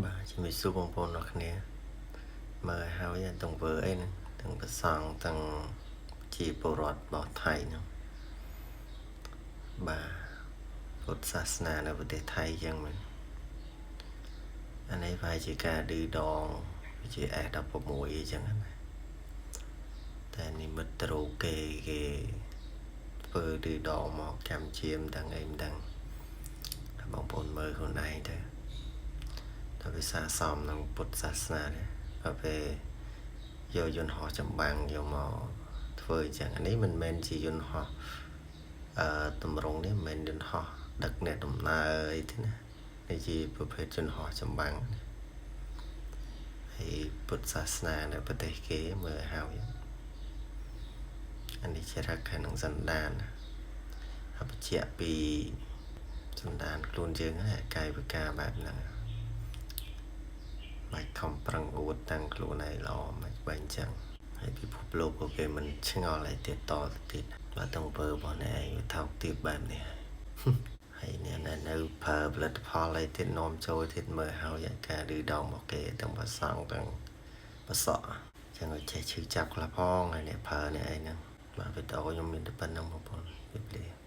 បាទជំរាបសួរបងប្អូនអរគ្នាមើលហើយទាំងវើអីហ្នឹងទាំងប្រសង់ទាំងជាពលរដ្ឋរបស់ថៃហ្នឹងបាទពុទ្ធសាសនានៅប្រទេសថៃចឹងមែនអានេះប្រហែលជាការឌឺដងជា S16 អីចឹងណាតែនិមិត្តរូបគេគេធ្វើឌឺដងមកកម្ពុជាមិនដឹងអីមិនដឹងបងប្អូនមើលខ្លួនឯងទៅ តើវាស័ក្តិសមនឹងពុទ្ធសាសនាទេដល់ពេលយកយន្តហោះចម្បាំងយកមកធ្វើអញ្ចឹងអានេះមិនមែនជាយន្តហោះអឺតម្រងនេះមិនមែនយន្តហោះដឹកអ្នកដំណើរអីទេណានេះជាប្រភេទយន្តហោះចម្បាំងហើយពុទ្ធសាសនានៅប្រទេសគេមើលហើយអានេះជារកខាងនឹងសន្តានហើយបញ្ជាក់ពីសន្តានខ្លួនយើងហ្នឹងកាយវិការបែបហ្នឹង បាច់ខំប្រឹងអួតតាំងខ្លួនឯងល្អមិនបែរអញ្ចឹងហើយពិភពលោកក៏គេមិនឆ្ងល់អីទៀតតទៅទៀតបាទទង្វើរបស់អ្នកឯងវាថោកទាបបែបនេះហើយអ្នកនៅប្រើផលិតផលអីទៀតនាំចូលទៀតមើលហើយការឌឺដងរបស់គេទាំងប្រសង់ទាំងប្រសក់ចឹងឲ្យចេះឈឺចាប់ខ្លះផងហើយអ្នកប្រើអ្នកឯងហ្នឹងបាទវីដេអូខ្ញុំមានតែប៉ុណ្្នឹងបងប្អូនជម្រាបលា។